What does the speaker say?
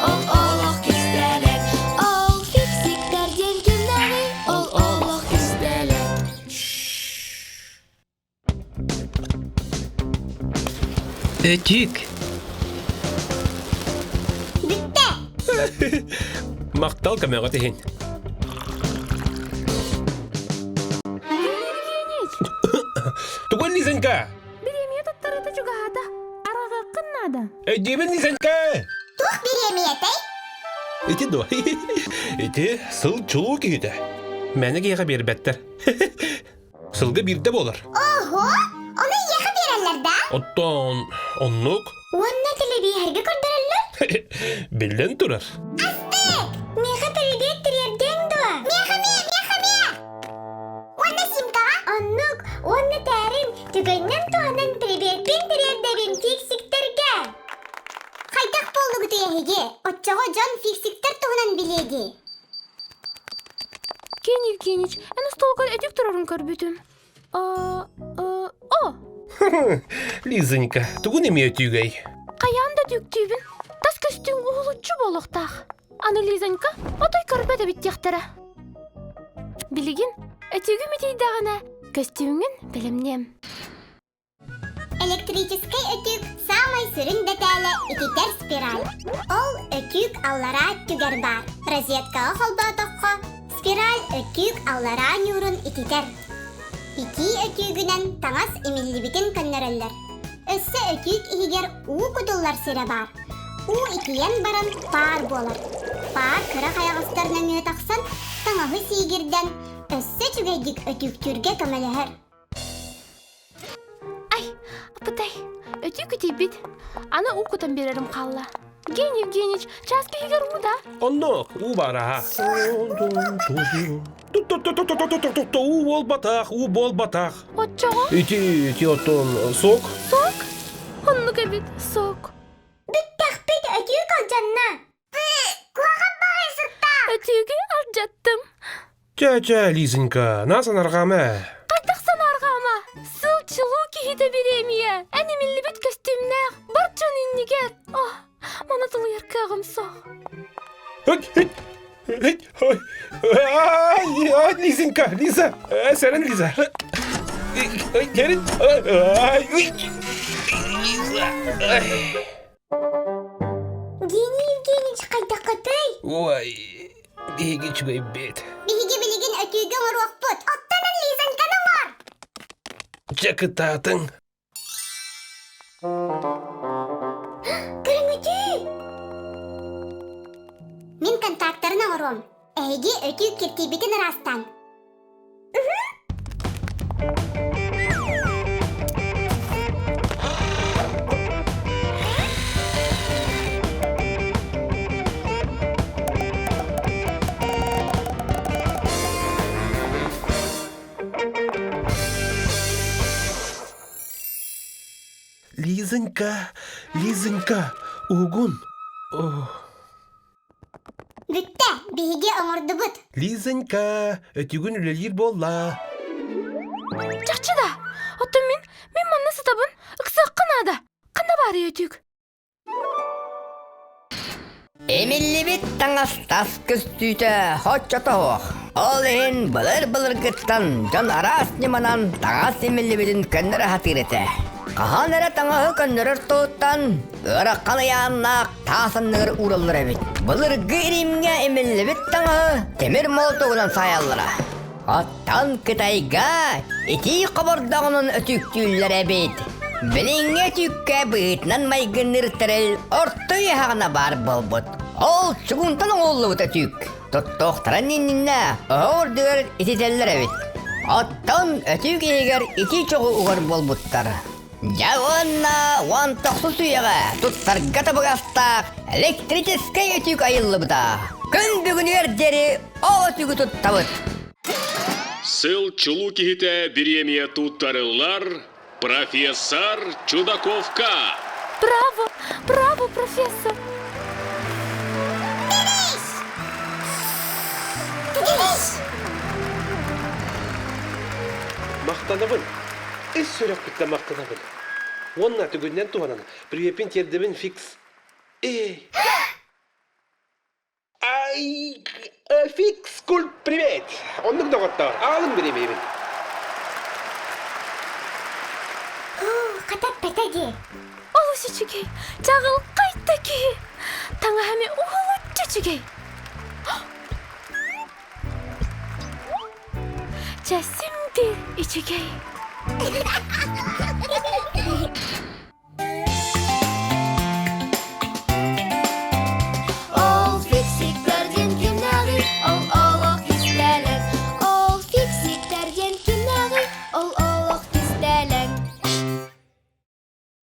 Ол олох кистэлэҥ. Ол фиксиктэр диэн кимнээҕий? Ол олох кистэлэҥ. Өтүүк. Бүттэ. Махтал көмөҕө иһин. Евгеньевич! Тугун Лизонька? Бириэмийэ туттарыыта чугаһаата. Араҕыаххын наада. Өйдүүбүн Лизонька! Туох бириэмийэтэй? Ити дуо? Ити сыл чулуу киһитэ. Мээнэ киһиэхэ биэрбэттэр. Сылга биирдэ буолар. Ого! Ону эйиэхэ биэрэллэр да? Оттон оннук. Уонна тэлэбииһэргэ көрдөрөллөр? Биллэн турар. Астык! Миэхэ тэлэбиэр тириэрдиэҥ дуо? Миэхэ миэ, миэхэ миэ! Уонна симкаҕа? Оннук, уонна тээрин, түгэнинэн туһанан тэлэбиэрбин тириэрдэбин фиксиктэргэ. Хайдах буоллугутуй эһиги? Оччоҕо дьон фиксиктэр туһунан билиэ дии. Кен Евгеньевич, эн остуолгар өтүк турарын көрбүтүм. О! Лизонька, тугун эмиэ өтүүгэй? Хайаан да түктүүбүн. Тас көстүүҥ уһулуччу буолуохтаах. Аны Лизонька отой көрбөт эбит диэхтэрэ. Билигин өтүүгүм итийдэҕинэ, көстүүҥҥүн бэлэмниэм. Электрическэй өтүүк саамай сүрүн дэтээлэ ититэр спираль. Ол өтүүк аллараа өттүгэр баар. Розеткаҕа холбоотоххо, спираль өтүүк аллараа ньуурун ититэр. Итии өтүүгүнэн таҥас имиллибитин көннөрөллөр. Өссө өтүүк иһигэр уу кутуллар сирэ баар. Уу итийэн баран паар буолар. Паар кыра хайаҕастар нөҥүө тахсан, таҥаһы сиигирдэн, өссө үчүгэйдик өтүүктүүргэ көмөлөһөр. Ай, апытай, өтүү күтүйбүт. Аны уу кутан биэрэрим хаалла. Гений Евгеньевич, чааска иһигэр уу да? Оннук, уу баар Уу буолбатах, уу буолбатах. Оччоҕо? Ити, ити оттон сок. Сок? Оннук эбит, сок. Бүттэхпит өтүү алдьанна. Куһаҕан баҕайы сытта. Өтүүгү алдьаттым. Чэ-чэ, Лизонька, на санарҕаама. Хайдах санаарҕаама? Сыл чулуу киһитэ бириэмийэ. Эн имиллибит көстүүмнээх, бар дьон иннигэр. Ох, маны тулуйар кыаҕым суох. Ай, Лизонька, Лиза, сэрэн, Лиза. Керин, Лиза. Гений Евгеньевич хайдаххытый? Ой, биһиги үчүгэйбит. Биһиги билигин өтүүгэ оҥоруохпут. Оттон эн Лизоньканы оҥор! Дьэ кытаатыҥ. Көрүҥүтүй! Мин контактарын оҥоруом. Эһиги өтүү киртийбитин ыраастаан. Лизонька, Лизонька, угун. Ох. Бүттэ, биһиги оҥордубут. Лизонька, өтүгүн үлэлиир буолла. Чахчы да, оттон мин, мин манна сытабын, ыксыахха наада. Ханна баарый өтүк? Эмиллибит таҥас тас көстүүтэ оччото суох. Ол иһин былыр-былыргыттан дьон араас ньыманан таҥас имиллибитин көннөрө сатыыр этэ. Хаһан эрэ таҥаһы көннөрөр туһуттан ыарахан ыйааннаах таас анныгар уураллар эбит. Былыргы Римҥэ имиллибит таҥаһы тимир молотугунан саайаллара. Оттон Кытайга итии хобордоҕунан өтүүктүүллэр эбит. Билиҥҥи өтүүккэ быһыытынан майгынныыр тэрил орто үйэһэҕинэ баар буолбут. Ол чугунтан оҥоһуллубут өтүүк. Туттуохтарын иннинэ оһох үрдүгэр ититэллэр эбит. Оттон өтүүк иһигэр итии чоҕу угар буолбуттар. Дьэ уонна 19 үйэҕэ туттарга табыгастаах электрическэй өтүүк айыллыбыта. Күн бүгүнүгэр диэри ол өтүүгү туттабыт. Сыл чулуу киһитэ бириэмийэ туттарыллар профессор Чудаковка. Браво! Браво, профессор! Махтанабын. Ис сүрэхпиттэн махтанабын. Уонна түгүннэн туһанан, привеппин тиэрдэбин фикс. Эй! Фикскульт привет! Оннук доҕоттоор, аалым бириэмийэбин. Хата эппэтэ дии. Олус үчүгэй, чаҕылхай да киһи. Таҥаһа эмиэ уһулуччу үчүгэй. Чэ, син биир үчүгэй.